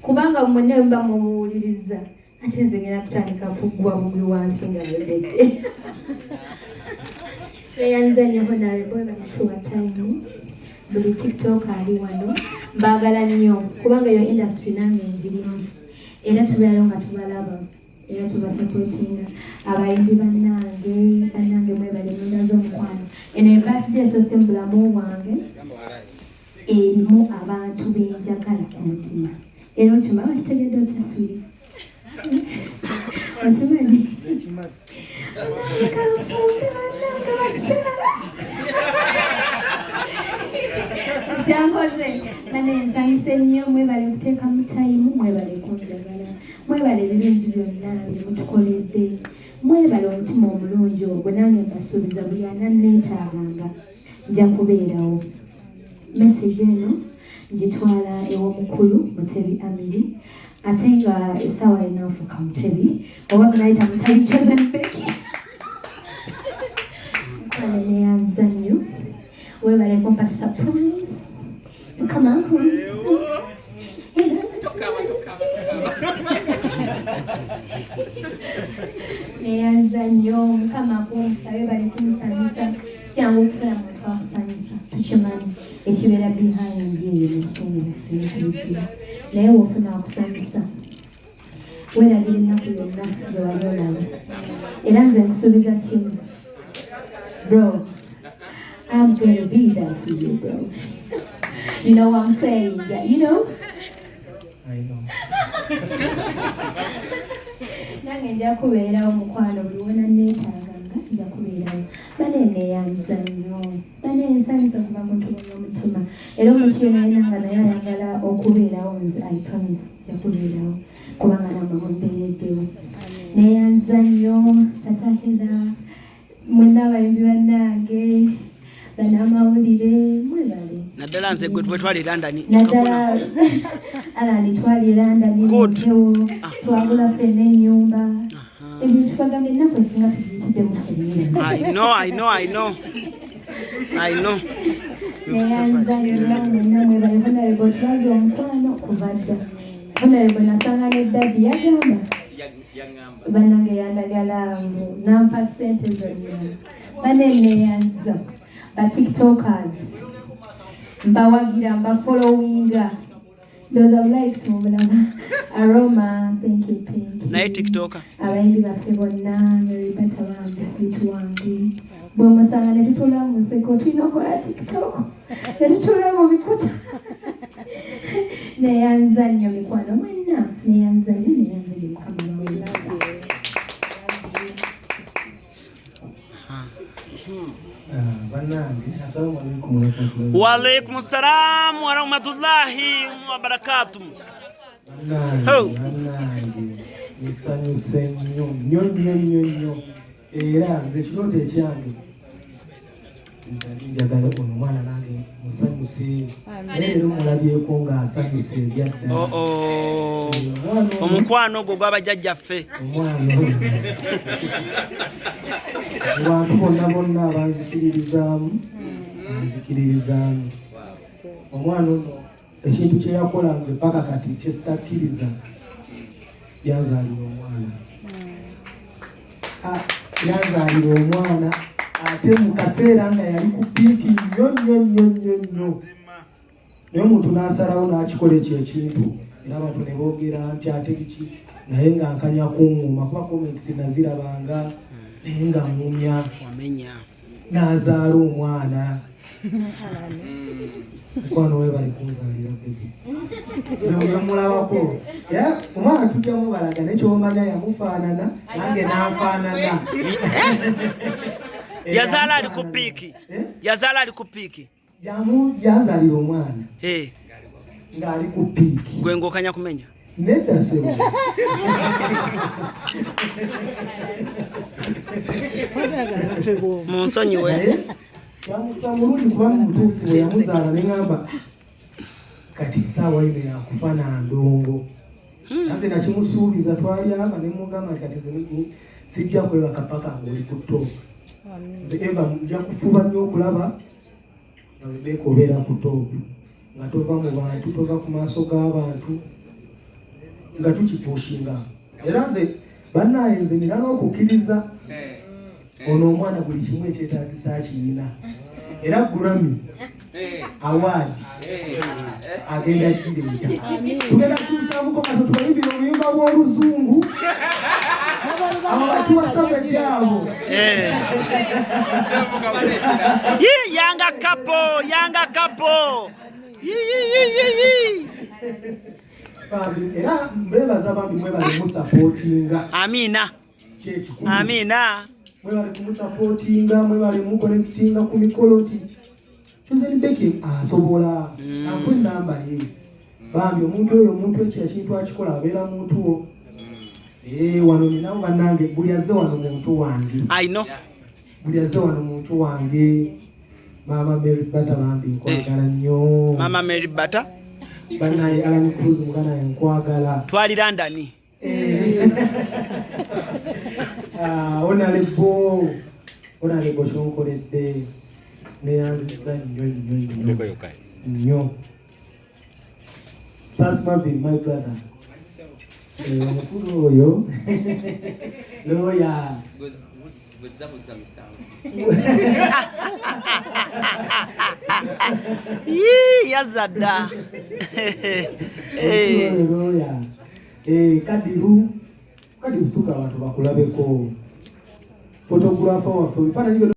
Kubanga mwenna muba mumuwuliriza, ate nze ngenda kutandika kugwa bugwi wansi nga yogedde. Tweyanza nnyo Honorable banatuwa time. Buli TikTok ali wano mbaagala nnyo kubanga yo industry nange njirimu, era tubeerayo nga tubalaba era tubasupportinga. Abayimbi bannange, bannange mwebale mundaze omukwano. Eno ebirthday esoose mu bulamu bwange erimu abantu benjagala ku mutima, era okimanyi, okitegedde otya sweetie? Okimanyi? Bannange kanfumbe, bannange bakyala, kyankoze bane nsanyuse nnyo. Mwebale kuteekamu time, mwebale kunjagala, mwebale ebirungi byonna byemutukoledde, mwebale omutima omulungi ogwo. Nange mbasuubiza buli ananneetaaganga nja kubeerawo. Message eno ngitwala ew'omukulu Mutebi Amiri, ate nga essaawa yonna nfuuka Mutebi oba munayita Mutebi Chosen Becky. Mukwano, neyanza nnyo, webale kumpa surprise. Mukama akunze. Neyanza nnyo, Mukama akumukisa, webale kunsanyusa. Sikyangu okufuna muntu akusanyusa, tukimanyi ekibeera behind eyo mu bisenge byaffe ebizibu, naye wofuna akusanyusa weerabira ennaku yonna gye wali olaba. Era nze nkusuubiza kimu, bro, I'm gonna be there for you, bro. You know what I'm saying? Yeah, you know. I know. Nange nja kubeerawo, mukwano, buli wona neetaaganga nja kubeerawo. Bane neeyanza nnyo, bane nsanyusa okuva mu ntobo y'omutima, era omuntu yena yena nga naye ayagala okubeerawo, nze I promise nja kubeerawo kubanga namwe mumbeereddewo. Neeyanza nnyo Tata Heather, mwenna abayimbi bannange, bannamawulire, mwebale. Naddala nze gwe twali e London. Naddala Alani, twali e London. Good. Mpewo twagula ffenna ennyumba, ebintu twagamba ennaku esinga tugiyitiddemu ffenna. I know, I know, I know, I know. Neyanza nnyo mwenna, mwebale. Honorable, tulaze omukwano kuva dda. Honorable nasanga ne daddy yagamba bannange yandagala ngu nampa ssente zonna. Bane neyanza ba TikTokers, mbawagira, mbafollowinga, ndowooza likes mubulaba. Aroma, thank you, Pink. Naye TikToker. Abayimbi baffe bonna, Mary Bata wange, sweet wange, bwemusanga ne tutuula mu nseko, tulina okukola TikTok ne tutuula mu bikuta. Neyanza nnyo mikwano mwenna, neyanza nnyo, neyanza nnyo. Mukama bawemasa. Bannange, assalamu alaikum warahmatullahi. Waalaikum salam warahmatullahi wabarakatuh. Bannange, Ho. bannange nsanyuse nnyo nnyo nnyo nnyo nnyo, era nze ekirooto ekyange njagala ono omwana nange musanyuse, naye leero mulabyeko ng'asanyuse ebyaddala. Oh, oh. Omwana ono- Omukwano ogwo gw'abajjajjaffe. Omwana ono, mu bantu bonna bonna abanzikiririzaamu, anzikiririzaamu. Omwana ono ekintu kye yakola nze paka kati kyesitakkiriza, yanzaalira omwana. Ah, yanzaalira omwana ate mu kaseera nga yali ku peak nnyo nnyo nnyo nnyo nnyo, naye omuntu n'asalawo n'akikola ekyo ekintu, era abantu ne boogera nti ate biki, naye nga nkanya kuŋŋuma kuba comments nazirabanga, naye nga ŋŋumya. Wamenya. N'azaala omwana. Mukwano, webale kunzaalira baby. Nze bwe mulabako era omwana tujja mubalaga, naye kyomanya yamufaanana nange nanfaanana. Yazaala ali ku peak. Eh? Yazaala ali ku peak. Yanzaalira omwana ng'ali ku peak. Gwe ng'okanya kumenya. Nedda ssebo. Munsonyiwe. Naye kyamukisa mulungi kuba mu butuufu bwe yamuzaala ne ŋŋamba kati essaawa yino yakufa na ndongo. Nze nakimusuubiza, twali aba ne mugamba nti kati nze sijja kwebaka paka ng'oli ku top. Nze eva nja kufuba nnyo okulaba nga Rebecca obeera ku top, nga tova mu bantu, tova ku maaso g'abantu. Nga tukipushinga. Era nze bannaye nze nina n'okukkiriza ono omwana buli kimu ekyetaagisa akiyina. Era Grammy Award agenda gireeta. Tugenda kukyusaamuko kati tubayimbire oluyimba lw'oluzungu. Abo batuwa savage abo. Yii, yanga kapo, yanga kapo. Yii, yii, yii, yii, yii. Bambi, era mbebaza bambi mwebale musapootinga. Amina. Kyekikulu. Amina. Mwebale kumusapootinga, mwebale muconnectinga ku mikolo nti Chosen Becky asobola ankuwa enamba ye. Bambi omuntu oyo, omuntu ekyo ekintu akikola abeera muntu wo. Wano ninawo bannange, buli azze wano muntu wange. I know. Buli azze wano muntu wange. Maama Mary Bata bambi nkwagala nnyo. Mama Mary Bata. Bannaye Alan Cruz muganda wange nkwagala. Twali London. Honorable, Honorable kyonkoledde neyanziza nnyo nnyo nnyo nnyo. Sas Marvin, my brother. Omukulu oyo lawyer. Buzza misango. Yii, yazza dda. Omukulu oyo lawyer. Kadiru, Kadiru situka abantu bakulabeko. Photographer waffe, ebifaananyi byonna.